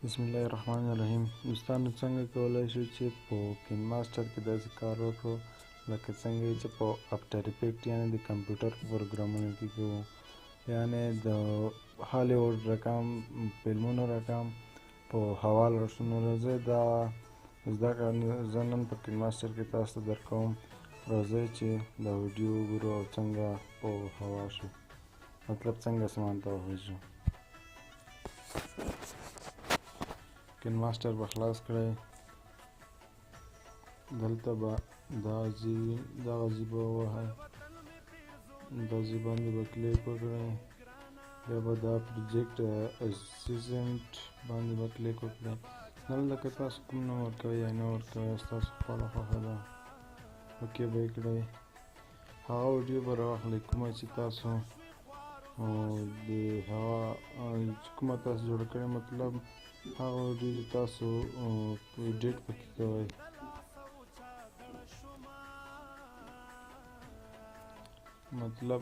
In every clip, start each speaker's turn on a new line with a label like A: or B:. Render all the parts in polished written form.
A: بسم الله الرحمن الرحیم. دوستانو، څنګه کولای شو چې په کین ماسټر کې داسې کار وکړو لکه څنګه چې په افتر افیکټ، یعنی د کمپیوټر په پروګرامونو کې کوو، یعنی د هالیوډ رقم فلمونو رقم په هوا لاړ شو. نو راځئ دا زده کړه زه نن په کین ماسټر کې تاسو ته درکوم. راځئ چې دا ویډیو وګورو او څنګه په هوا شو، مطلب څنګه اسمان ته وخیژو. کین ماسټر به خلاص کړئ، دلته به دا ځای به ووهئ، دا ځای باندې به کلیک وکړئ، بیا به دا پروجیکټ اسسټنټ باندې به کلیک وکړئ. دلته که تاسو کوم نوم ورکوئ یا نه ورکوئ ستاسو خپله خوښه ده، okay به یې کړئ. هغه ویډیو به راواخلئ کومه چې تاسو د هغه کومه تاسو جوړه کړې، مطلب هغه ویډیو چې تاسو ایډیټ پکې کوئ. مطلب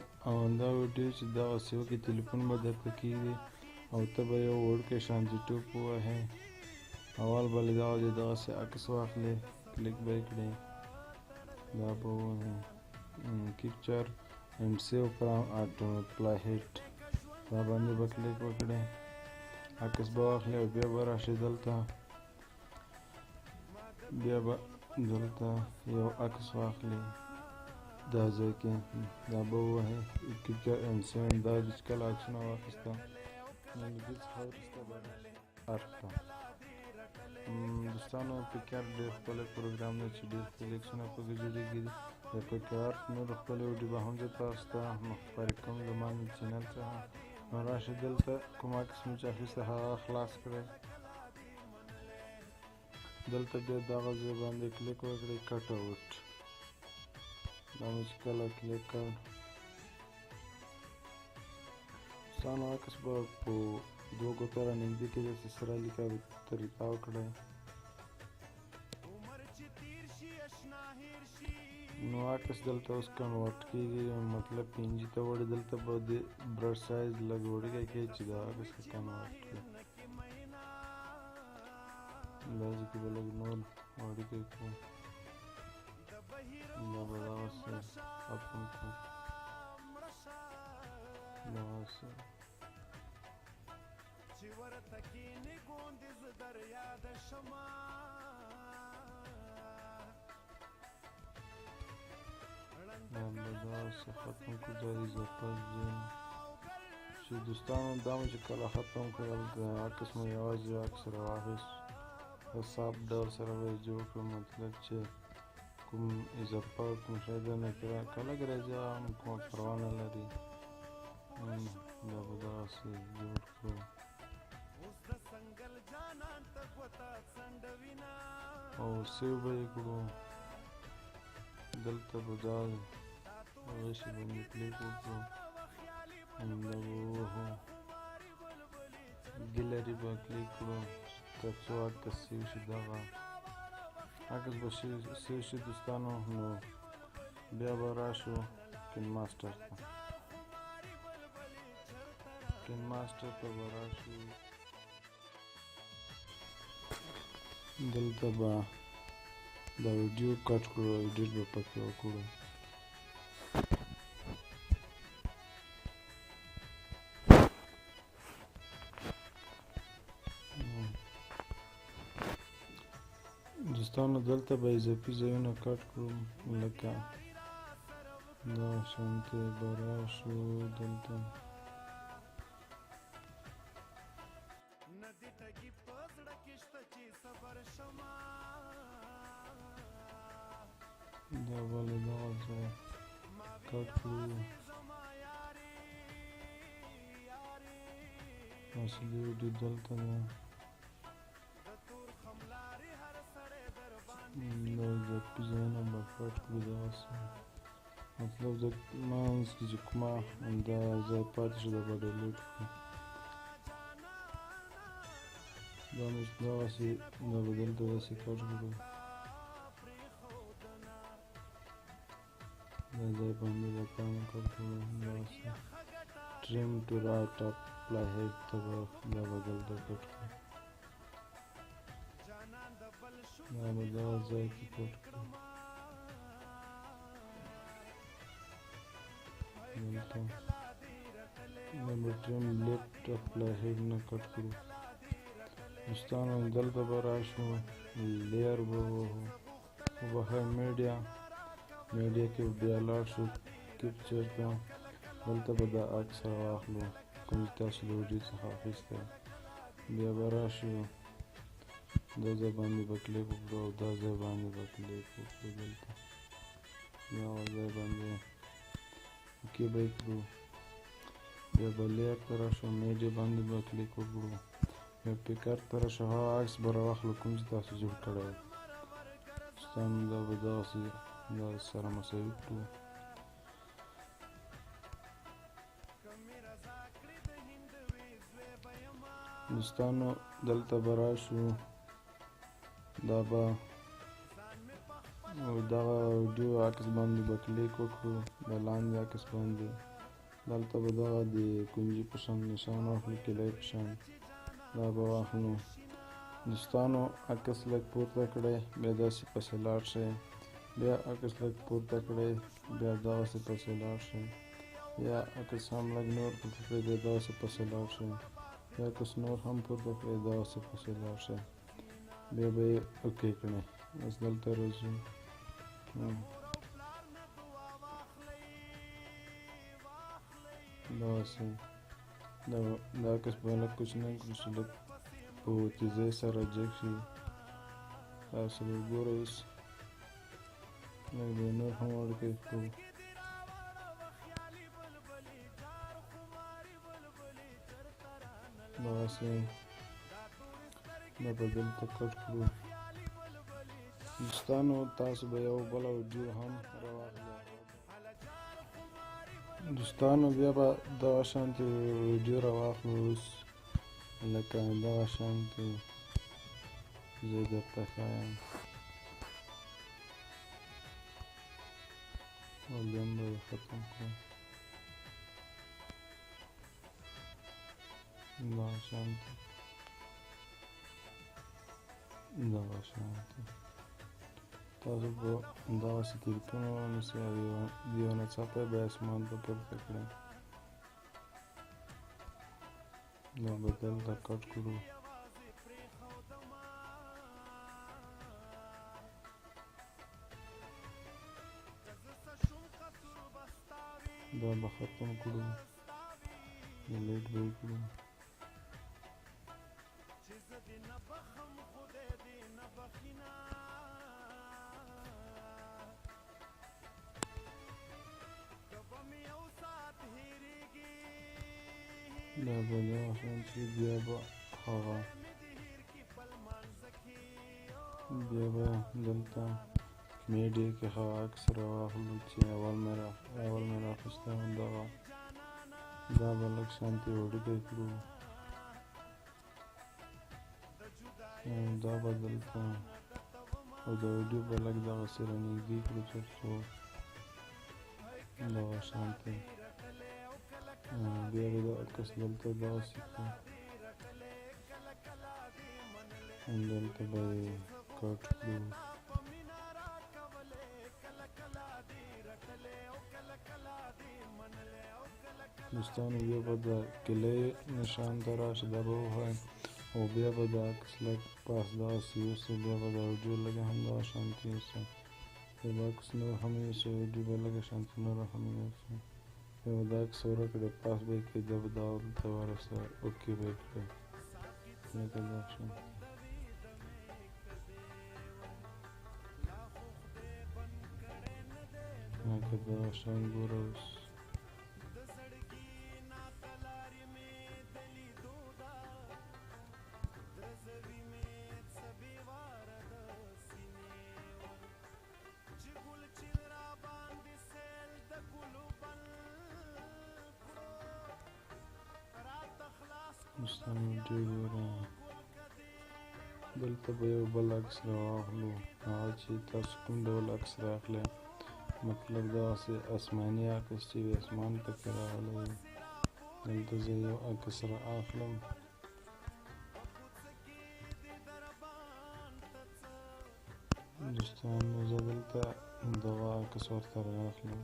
A: دا ویډیو چې دغسې وکړي، تلیفون به درته کېږي او ته به یو وړوکی شانتي ټوپ ووهې، اول به له دغه ځای دغسې عکس واخلې، کلیک به یې کړې، دا به ووهې کیپچر اینډ سیو فرام اټو پلاهیټ، دا باندې به کلیک وکړې، عکس به واخلې او بیا به راشې دلته، بیا به دلته یو عکس واخلې دا ځای کې، دا به ووهې کیپچر اینډ سینډ. دا چې کله عکسونه واخیسته نو له دې څخه وروسته به ارټ ته. دوستانو، پیکر ډېر ښکلی پروګرام دی چې ډېر ښکلي عکسونه پکې جوړېږي. د پیکر نور ښکلې ویډیو به هم زه تاسو ته مخپرې کوم زما د چینل څخه. نو راشئ دلته کوم عکس مو چې اخیستی هغه خلاص کړئ، دلته بیا دغه ځای باندې کلیک وکړئ، کټ اوټ. دا مو چې کله کلیک کړ، دوستانو عکس به په دوو ګوتو رانږدې کړئ، داسې سره لیکه به ترې تاو کړئ. نو عکس دلته اوس کنورټ کېږي، مطلب پي این جي ته وړي. دلته به د برش سایز لږ وړوکی کړئ چې دا عکس ښه کنورټ کړي. دا ځای کې به لږ نور وړوکی کړو، دا به دغسې ختم کړو، دغسې دا به دغسې ختم کړو. دا اضافه ځایونه چې دوستانو دا مو چې کله ختم کړل، د عکس مو یوازې یو عکس راواخیست، په صاف ډول سره به یې جوړ کړو، مطلب چې کوم اضافه کوم شی دی نه که لږ راځي هغه هم کومه پروا نه لري. دا به دغسې جوړ کړو او save به یې کړو. دلته به دا هغه شي باندې کلیک وکړو، دا به ووهو، ګیلري به کلیک کړو تر څو عکس save شي. دغه عکس به save شي دوستانو. نو بیا به راشو کین ماسټر ته، کین ماسټر ته به راشو، دلته به دا ویډیو کټ کړو، ایډیټ به پکې وکړو. دوستانو دلته به اضافي ځایونه کټ کړو، لکه دا شانتې به راشو دلته. دا به له دغه ځایه کټ کړو. اصلي ویډیو دلته ده، دا اضافي ځایونه به کټ کړو دغسې، مطلب د منځ کې چې کومه دا ځای پاتې شو دا به ډیلیټ کړو. دا مو چې دغسې دا به دلته داسې کټ کړو، دا ځای باندې به کم کټ کړو دغسې. Trim to right apply head ته به دا به دلته کټ کړو. دا به دغه ځای کې کټ کړو. دلته دا به trim left apply head نه کټ کړو. دوستانو دلته به راشو، layer به ووهو، وبخښئ media، media کې به بیا لاړ شو capture ته. دلته به دا عکس راواخلو کوم چې تاسو د ویډیو څخه اخیستی. بیا به راشو دا ځای باندې به کلیک وکړو او دا ځای باندې به کلیک وکړو. دلته دغه ځای باندې okay به یې کړو. بیا به layer ته راشو، media باندې به کلیک وکړو. بیا picker ته راشو، هغه عکس به راواخلو کوم چې تاسو جوړ کړی و. دوستانو دا به دغسې دا سره مساوي کړو. دوستانو دلته به راشو، دا به او دغه ویډیو عکس باندې به کلیک وکړو، د لاندې عکس باندې. دلته به دغه د کنجي په شان نشان واخلو، کلی په شان دا به واخلو. دوستانو عکس لږ پورته کړئ، بیا داسې پسې لاړ شئ، بیا عکس لږ پورته کړئ، بیا دغسې پسې لاړ شئ، بیا عکس هم لږ نور پورته کړئ، بیا دغسې پسې لاړ شئ، بیا عکس نور هم پورته کړئ، دغسې پسې لاړ شئ، بیا به یې okay کړئ. اوس دلته راځو، دغسې دا عکس به لږ کوچنی کړو چې لږ په تیزۍ سره جګ شي. تاسو به ګورئ اوس لږ به یې نور هم وړوکی کړو. دغسې دا به دلته کټ کړو. دوستانو تاسو به یو بله ویډیو هم راواخلئ. دوستانو بیا به دغه شانتې ویډیو راواخلو اوس، لکه دغه شانتې زه درته ښایم. volume به یې ختم کړو. دغه شانتې دغه شانتې تاسو به دغسې تلیفون ونیسئ او یو ناڅاپه به اسمان ته پورته کړئ. دا به دلته کټ کړو. دا به ختم کړو، delete به یې کړو. دا به دغه شان چې بیا به هغه بیا به دلته media کې هغه عکس راواخلو چې اول مې راخیستی و. دغه دا به لږ شانتې وړوکی کړو. دا به دلته او د ویډیو به لږ دغسې رانږدې کړو تر څو دغه شانتې. بیا به دا عکس دلته دغسې کړو، دلته به یې کټ کړو. دوستانو بیا به د کلۍ نشان ته راشي، دا به ووهئ او بیا به دا عکس لږ پاس دغسې یوسئ. بیا به دا ویډیو لږه هم دغه شانتې یوسئ، بیا به عکس نور هم یوسئ، ویډیو به لږه شانتې نوره هم یوسئ. بیا به دا عکس ورک کړئ، پاس به یې کړئ، دا به دلته ورسوئ، okay به یې کړئ، لکه دا شانتې. لکه دا شان ګوره اوس. دوستانو ویډیو ګوره، دلته به یو بل عکس راواخلو، هغه چې تاسو کوم ډول عکس رااخلئ، مطلب دغسې آسماني عکس چې وي، اسمان پکې راغلی وي. دلته زه یو عکس را اخلم. دوستانو زه دلته دغه عکس ورته راواخلم،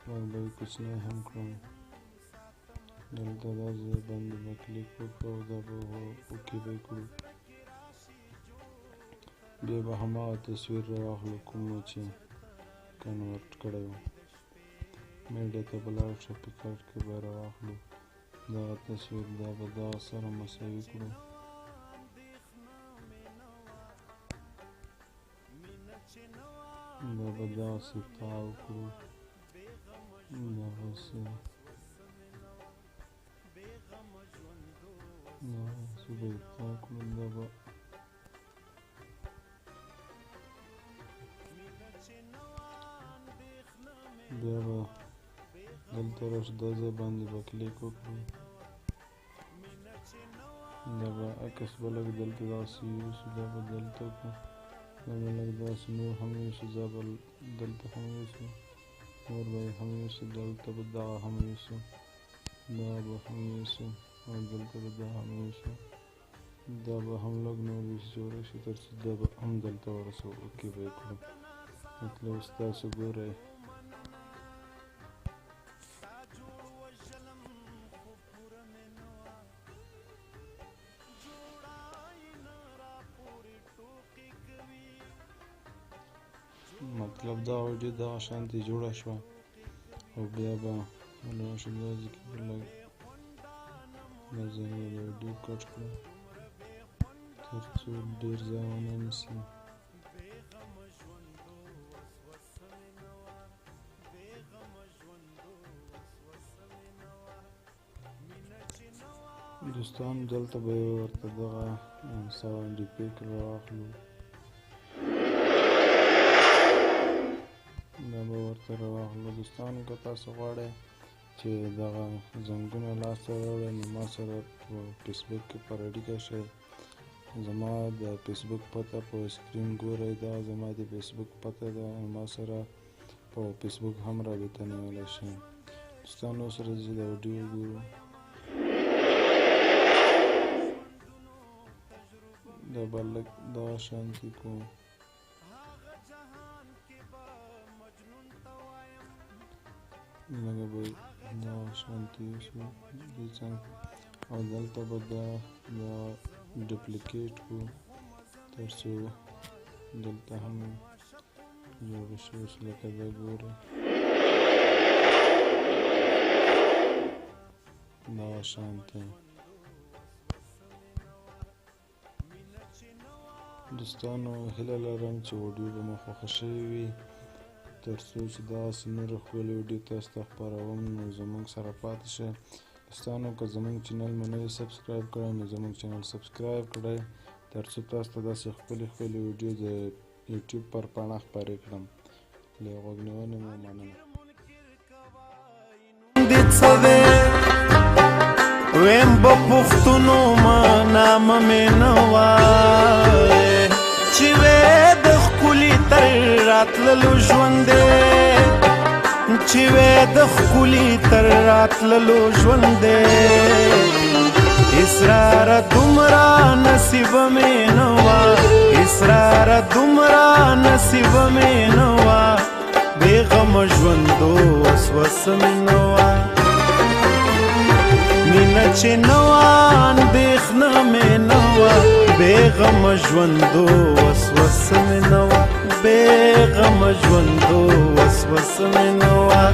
A: لږ به یې کوچنی هم کړم. دلته دا ځای باندې به کلیک وکړو او دا به okay به یې کړو. بیا به هماغه تصویر راواخلو کوم مو چې convert کړی و. میډیا ته به لاړ شو، PicsArt کې به راواخلو دغه تصویر، دا به دغه سره مساوي کړو. دا به دغسې تاو کړو، دغسې دغسې به یې تاو کړو. دا به بیا به دلته راشو، دا ځای باندې به کلیک وکړو. دا به عکس به لږ دلته داسې یوسو، دا به دلته کړو، دا به لږ داسې نور هم یوسو، دا به دلته هم یوسو، نور به یې هم یوسو، دلته به دغه هم یوسو، دا به هم یوسو، او دلته به دا هم یوسو، دا به هم لږ نور یوسو چې ورک شي، تر څو دا به هم دلته ورسوو. okay به یې کړو. مطلب ستاسو ګورئ. مطلب دا ویډیو دغه شانتې جوړه شوه. او بیا به راشو دا ځای کې به لږ دا ځای به د ویډیو کټ کړو تر څو ډېر ځای ونه نیسي. دوستان دلته به یې ورته دغه sound effect راواخلو، دا به ورته راواخلو. دوستانو که تاسو غواړئ چې دغه زنګونه لاسته راوړئ نو ما سره په فیسبوک کې پر اړیکه شئ. زما د فیسبوک پته په screen ګورئ، دا زما د فیسبوک پته ده، ما سره په فیسبوک هم رابطه نیولی شئ. دوستانو اوس راځئ دا ویډیو وګورو. دا به لږ دغه شانتې کوو. لږه به دغه شانتې یوسو دې څنګ، او دلته به دا duplicate کړو تر څو دلته هم جوړ شي. اوس لکه دا ګورئ دغه شانتې. دوستانو هیله لرم چې ویډیو به مو خوښه شوې وي. تر څو چې دغسې نورې ښکلې ویډیو تاسو ته خپروم نو زموږ سره پاتې شئ. دوستانو که زموږ channel مو نه وي subscribe کړی نو زموږ channel subscribe کړئ تر څو تاسو ته داسې ښکلې ښکلې ویډیو د یوټیوب پر پاڼه خپرې کړم. له غوږ نیونې مو مننه.
B: ویم به پښتونو ما نامه مې نه وای چې وې د ښکلي تر راتللو ژوند دی، چې وې د ښکلي تر راتللو ژوند دی. اسرار دومره نصیب مې نه وه، اسرار دومره نصیب مې نه وه، بېغمه ژوندو وسوسه مې نه وه. مینه چې نه وه اندېښنه مې نه وه، بېغمه ژوندو وسوسه مې نه وه، بېغمه ژوندو وسوسه مې نه وه.